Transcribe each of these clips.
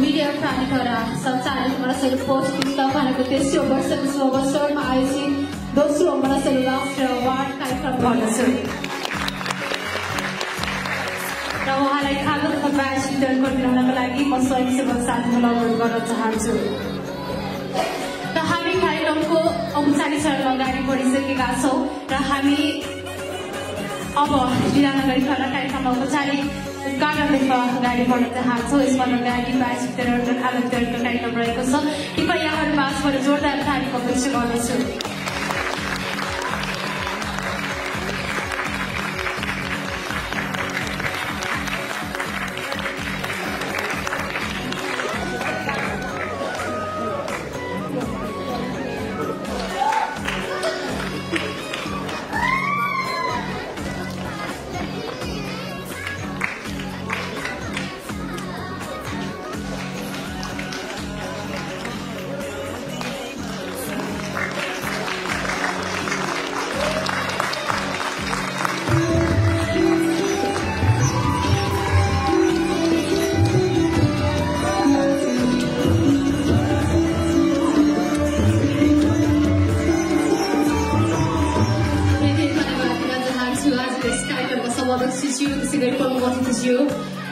Media प्राणीहरा संचालन मनसहरू post तपाईँहरूको तेस्रो वर्षको शुभ अवसरमा आयोजित दोस्रो मनसहरू राष्ट्रिय अवार्ड कार्यक्रम गर्दछु र उहाँलाई खालको तथा ब्याज वितरण गरिदिनका लागि म स्वयंसेवक साथीलाई अनुरोध गर्न चाहन्छु र हामी कार्यक्रमको औपचारिक चरण अगाडि बढिसकेका छौँ र हामी अब विधान नगरिकन कार्यक्रममा औपचारिक उद्घाटनतर्फ अगाडि बढ्न चाहन्छौँ। यसमा अगाडि ब्याज वितरण र खाना वितरणको कार्यक्रम रहेको छ। कृपया यहाँहरू माझबाट जोरदार तालीको अपेक्षा गर्दछु।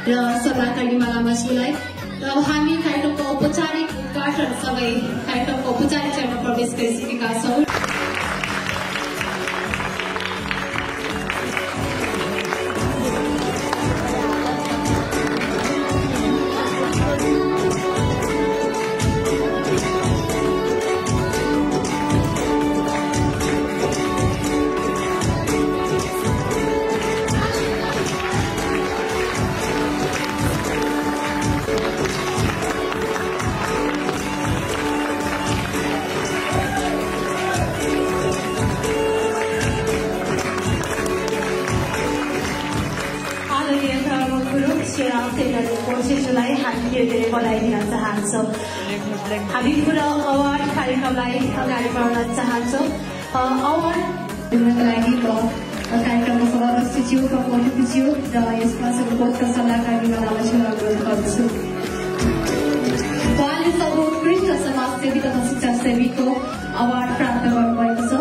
र सल्लाहकारी मालामासुलाई र अब हामी कार्यक्रमको औपचारिक उद्घाटनसँगै कार्यक्रमको औपचारिक चरणमा प्रवेश गरिसकेका छौँ। हामी पुरा अवार्ड कार्यक्रमलाई अगाडि बढाउन चाहन्छौँ। अवार्ड दिनका लागि कार्यक्रममा सभापतिज्यू प्रमुखज्यू र यसमा सर्वोत्कृष्ट सल्लाहकारी मालामासुलाई अनुरोध गर्दछु। उहाँले सर्वोत्कृष्ट समाजसेवी तथा शिक्षासेवीको अवार्ड प्राप्त गर्नुभएको छ।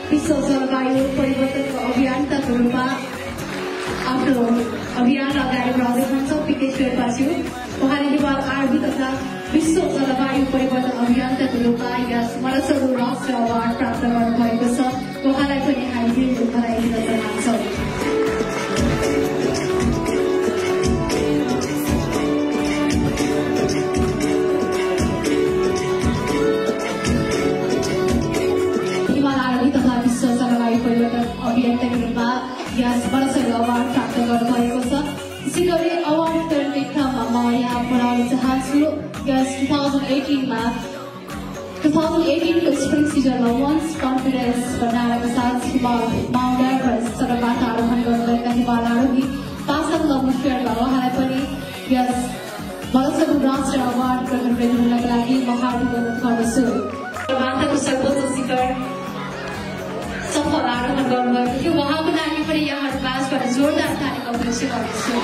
विश्व जलवायु परिवर्तनको अभियान्ताको रूपमा आफ्नो अभियान अगाडि बढाउँदै हुनुहुन्छ पिके शेर्पाज्यू। उहाँले नेपाल आर्मी तथा विश्व जलवायु परिवर्तन अभियान्ताको रूपमा यस मनसहरू राष्ट्रिय अवार्ड प्राप्त गर्नुभएको छ। उहाँलाई पनि हामीले बधाई दिन चाहन्छौँ। अभियन्ताको रूपमा यस मनसहरू अवार्ड प्राप्त गर्नुभएको छ। त्यसै गरी अवार्ड वितरणकै क्रममा म यहाँ बढाउन चाहन्छु यस 2018को स्प्रिङ सिजनमा वन्स कन्फिडेन्स बनाएर साथ माउन्ट एभरेस्ट सडकबाट आरोहण गर्नुभएका हिमाल आरोही पासाङ लम्बुफेयरमा उहाँलाई पनि यस मनसहरू राष्ट्रिय अवार्ड ग्रहण गरिदिनका लागि म हार्दिक अनुरोध गर्दछु। माताको सर्वोच्च शिखर सफल आरोहण गर्नुभएको थियो। उहाँको लागि पनि यहाँहरू माझबाट जोरदार तालीको अपेक्षा गर्दछु।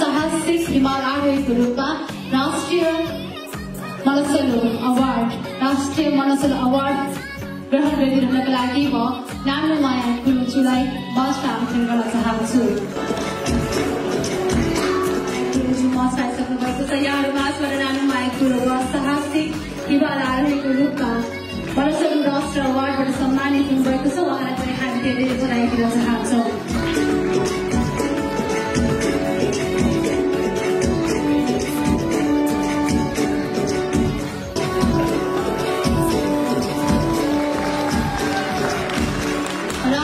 साहसिक हिमाल आरोहीको रूपमा राष्ट्रिय मनसहरू अवार्ड ग्रहण गरिदिनका लागि म नानो माया गुरुज्यूलाई मञ्चमा आमन्त्रण गर्न चाहन्छु। गुरुज्यू मञ्च आइसक्नु भएको छ। यहाँहरू माझबाट नानो माया गुरु वा साहसिक हिमाल आरोहीको रूपमा मनसहरू राष्ट्रिय अवार्डबाट सम्मानित हुनुभएको छ। उहाँलाई पनि हामी धेरै बधाई दिन चाहन्छौँ।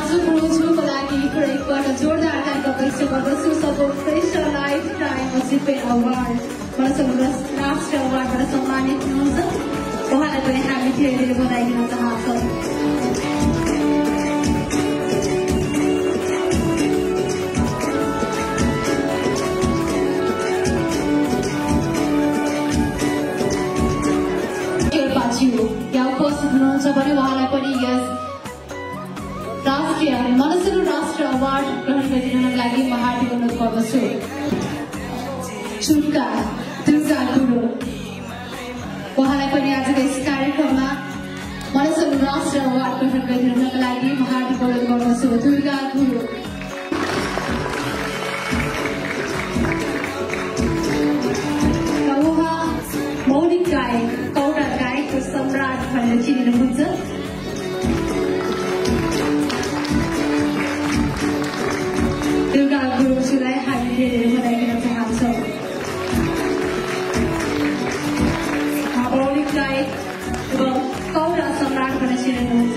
दाजु गुरुज्यूको लागि एकपल्ट जोरदार तालीको अपेक्षा गर्दछु। सर्वश्रेष्ठ लाइफ टाइम अचिभमेन्ट अवार्ड राष्ट्रिय अवार्डबाट सम्मानित हुनुहुन्छ। उहाँलाई पनि हामी धेरै धेरै बधाई दिन चाहन्छौँ। यहाँ उपस्थित हुनुहुन्छ भने उहाँलाई पनि यस राष्ट्रिय मनसेलु राष्ट्रिय अवार्ड ग्रहण गरिदिनको लागि म हार्दिक अनुरोध गर्दछु। चुटका दुर्गा गुरु उहाँलाई पनि आजको यस कार्यक्रममा मनसेलु राष्ट्रिय अवार्ड ग्रहण गरिदिनको लागि म हार्दिक अनुरोध गर्दछु। दुर्गा गुरु उहाँ मौलिक गायक कौडा गायकको सम्राट भनेर चिनिनुहुन्छ। दुर्गा गुरुजीलाई हामी धेरै बधाई दिन चाहन्छौँ। मौलिक गायक एवं कौडा सम्राट भनेर चिनिनुहुन्छ।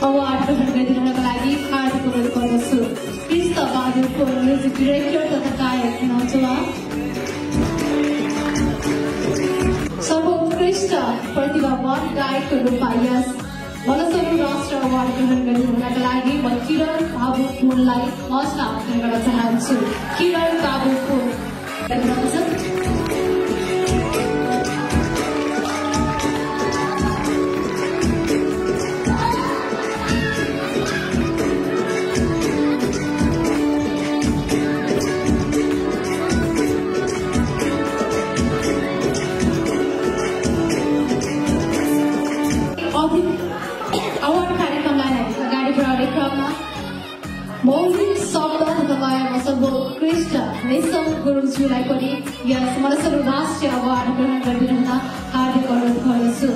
अवार्ड ग्रहण गरिदिनको लागि हार्दिक अनुरोध गर्दछु। कृष्ण बहादुरको म्युजिक डिरेक्टर तथा गायक हुनुहुन्छ उहाँ। सर्वोत्कृष्ट प्रतिभावान गायकको रूपमा यस मनसेलु राष्ट्रिय अवार्ड ग्रहण गरिदिनुका लागि म किरण बाबु फुललाई मञ्चमा आह्वान गर्न चाहन्छु। किरण बाबु फुल अवार्ड कार्यक्रमलाई अगाडि बढाउने क्रममा मौलिक शब्द तथा लयमा सर्वोत्कृष्ट रेशम गुरुज्यूलाई पनि यस मनसेलु राष्ट्रिय अवार्ड ग्रहण गरिदिनु हुन हार्दिक अनुरोध गर्दछु।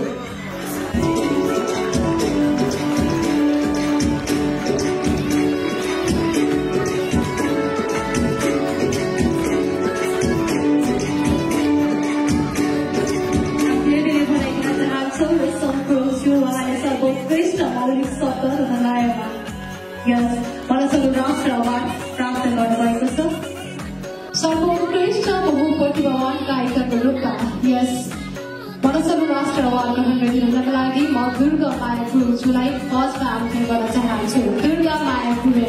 सर्वोत्कृष्ट मौलिक शब्द तथा लयमा यस मनसेलु राष्ट्रिय अवार्ड प्राप्त गर्नुभएको छ। सर्वोत्कृष्ट बहुप्रतिभावान गायिकाको रूपमा यस मनसेलु राष्ट्रिय अवार्ड ग्रहण गरिदिनुका लागि म दुर्गा माया गुरुज्यूलाई मञ्चमा आह्वान गर्न चाहन्छु। दुर्गा माया गुरु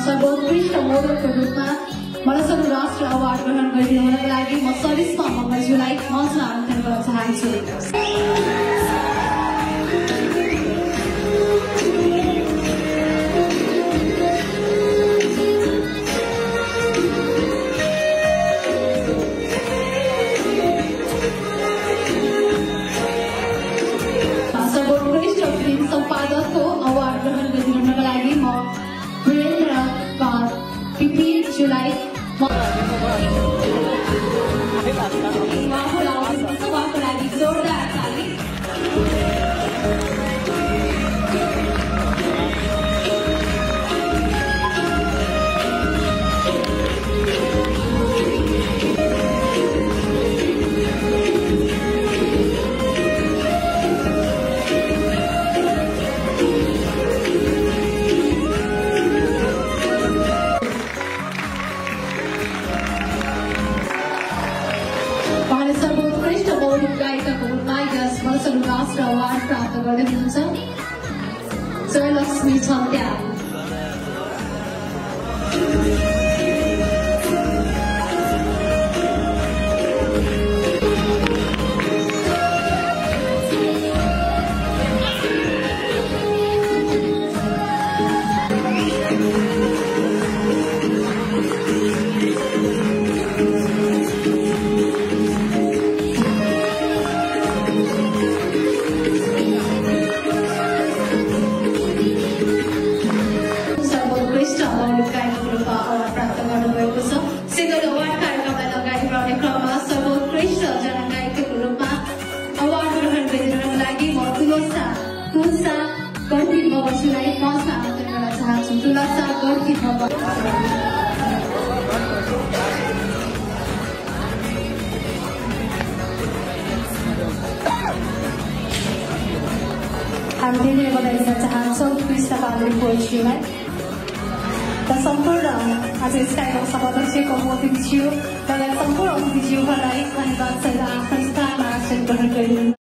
सर्वोत्कृष्ट मोडलको रूपमा मनसेलु राष्ट्रिय अवार्ड ग्रहण गरिदिनुका लागि म सरिस्मा मङ्गलज्यूलाई मञ्चमा आह्वान गर्न चाहन्छु। सर्वोत्कृष्ट फिल्म सम्पादकको अवार्ड ग्रहण गरिदिनुका लागि म वीरेन्द्र पिपीज्यूलाई उहाँको लागि जोरदार ताली। सर्वोत्कृष्ट मौलिक गायिकाको रूपमा यस मनसेलु राष्ट्रिय अवार्ड प्राप्त गर्दै हुनुहुन्छ जयलक्ष्मी छन्त्याल। बसुलाई मञ्चमा आमन्त्रण गर्न चाहन्छु। तुलसा गोर्खी भवन हामी धेरै बधाई दिन चाहन्छौँ कृष्ण बहादुर पोएट्रीलाई र सम्पूर्ण आज यस कार्यक्रमको अध्यक्षको म अतिथिज्यू र सम्पूर्ण अतिथिज्यूहरूलाई धन्यवाद सहित आफ्नो स्थानमा आसन ग्रहण गरिदिनु।